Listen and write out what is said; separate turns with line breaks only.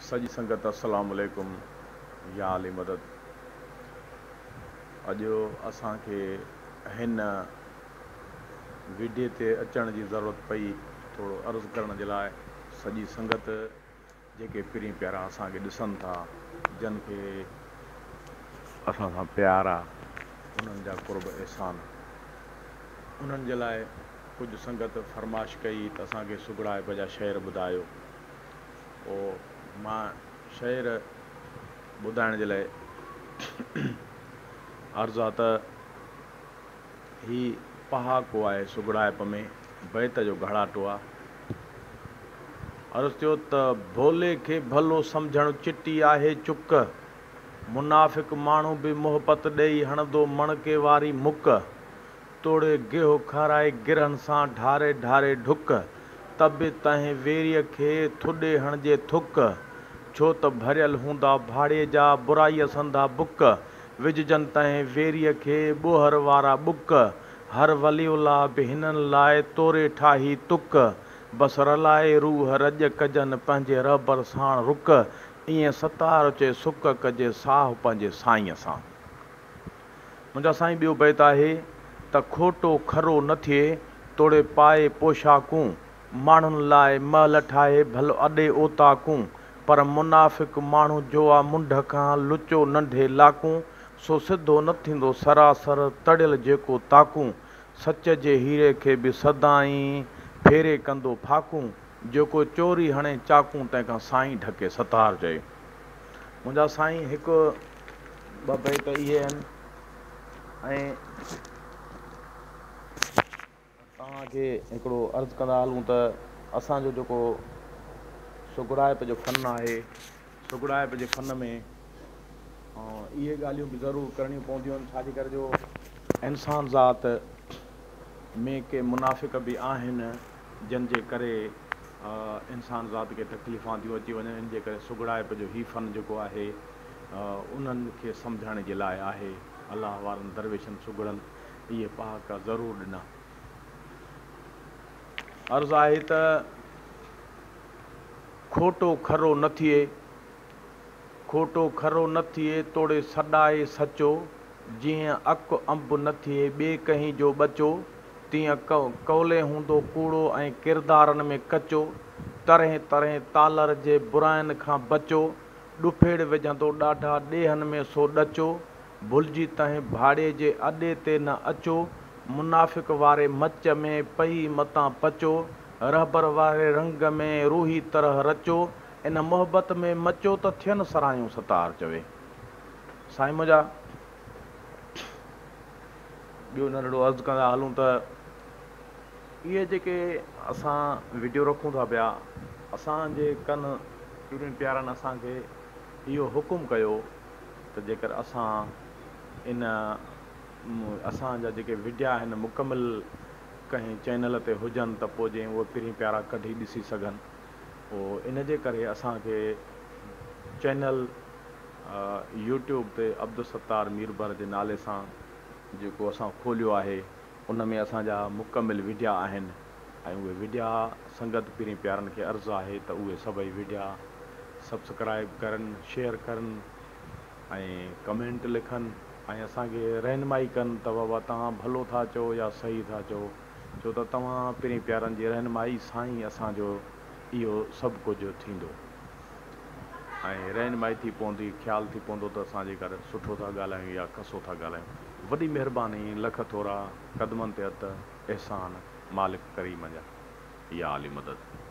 سڄي سنگت السلام عليڪم يا علي مدد اڄ اسان کي هن وڊيي تي اچڻ جي ضرورت پئي ٿورو عرض ڪرڻ جي لاء سڄي سنگت جيڪي پرين پيارا اسان کي ڏسن ٿا جن کي اسان سان پيار آ انهن جا قرب احسان انهن جي لاء ڪجهه سنگت فرمائش ڪئي ته اسان کي سگهڙائپ جا شعر ٻڌايو پوء مان شعر ٻڌائڻ جي لاء عرض آ ته هي پهاڪو آهي سگهڙائپ ۾ بيت جو گهاڙاٽو آ. عرض ٿيو ته ڀولي کي ڀلو سمجهڻ چٽي آهي چڪ، منافق ماڻهو به محبت ڏيئي هڻندو مڻڪي واري مڪ، توڙي گيهه کارائي گرهن سان ڍاري ڍاري ڍڪ، ته به تنهن ويريء کي ٿڏي هڻجي ٿڪ، ڇو ته ڀريل هوندا ڀاڙي جا برائيء سندا بڪ، وجهجن تنهن ويريء کي ٻوهر وارا ٻڪ، هر ولي الله به هنن لاء توري ٺاهي تڪ، بس رلائي روح رڄ ڪجن پنهنجي رهبر ساڻ رڪ، ائين ستار چئي سڪ ڪجي ساهه پنهنجي سائينء سان. منهنجا سائين ٻيو بيت آهي ته کوٽو کرو نه ٿئي توڙي پائي پوشاڪون، ماڻهن لاء محل ٺاهي ڀل اڏي اوطاقون، پر منافق ماڻهو جو آ منڍ کان لچو ننڍي لاڪون، سو سڌو نه ٿيندو سراسر تڙيل جيڪو تاڪون، سچ جي هيري کي به سدائين ڦيري ڪندو ڦاڪون، جيڪو چوري هڻي چاڪون تنهن کان سائين ڍڪي ستار چئي. منهنجا سائين هڪ ٻه بيت اهي آهن ۽. توهان کي هڪڙو عرض ڪندا هلون ته اسان جو جيڪو سگهڙائپ جو فن آهي، سگهڙائپ جي فن ۾ اهي ڳالهيون به ضرور ڪرڻيون پونديون آهن، ڇاجي ڪري جو انسان ذات ۾ ڪي منافق به آهن جن جي ڪري انسان ذات کي تڪليفان ٿيون اچي وڃن، ان جي ڪري سگهڙائپ جو هي فن جيڪو آهي انهن کي سمجهائڻ جي لاء آهي. الله وارن درويشن سگهڙن اهي پهاڪا ضرور ڏنا. عرض آهي ته کوٽو کرو نه ٿئي، کوٽو کرو نه ٿئي، توڙي سڏائي سچو، جيئن اڪ انب نه ٿئي ٻئي ڪنهين جو ٻچو، تيئن قولين هوندو ڪوڙو ۽ ڪردارن ۾ ڪچو، طرحين طرحين تالر جي براين کان بچو، ڏڦيڙ وجهندو ڏاڍا ڏيهن ۾ سو ڏچو، ڀلجي تنهن ڀاڙي جي اڏي تي نه اچو، منافق واري مچ ۾ پئي متان پچو، رهبر واري رنگ ۾ روحي طرح رچو، ان محبت ۾ مچو ته ٿين سرايون ستار چوي سائين منهنجا. ٻيو ننڍڙو عرض ڪندا هلون ته اهي جيڪي اسان وڊيو رکون ٿا پيا اسان جي ڪن پرين پيارن اسان کي اهو حڪم ڪيو ته جيڪر اسان ان اسان جا جيڪي وڊيا آهن مڪمل ڪنهن چينل تي هجن ته پوء جئين اهي پرين پيارا ڪڍي ڏسي سگهن پوء ان جي ڪري اسان کي چينل يوٽيوب تي عبدالستار ميربحر جي نالي سان جيڪو اسان کوليو آهي ان ۾ اسان جا مڪمل وڊيا آهن ۽ اهي وڊيا سنگت پرين پيارن کي عرض آهي ته اهي سڀئي وڊيا سبسڪرائب ڪرن شيئر ڪرن ۽ ڪمينٽ لکن ۽ اسان کي رهنمائي ڪن ته بابا توهان ڀلو ٿا چئو يا صحيح ٿا چئو ڇو ته توهان پرين پيارن جي رهنمائي سان ئي اسان جو اهو سڀ ڪجهه ٿيندو ۽ رهنمائي ٿي پوندي خيال ٿي پوندو ته اسان جيڪر سٺو ٿا ڳالهايون يا ڪسو ٿا ڳالهايون وڏي مهرباني لک ٿورا قدمن تي هٿ احسان مالڪ ڪريم جا يا علي مدد.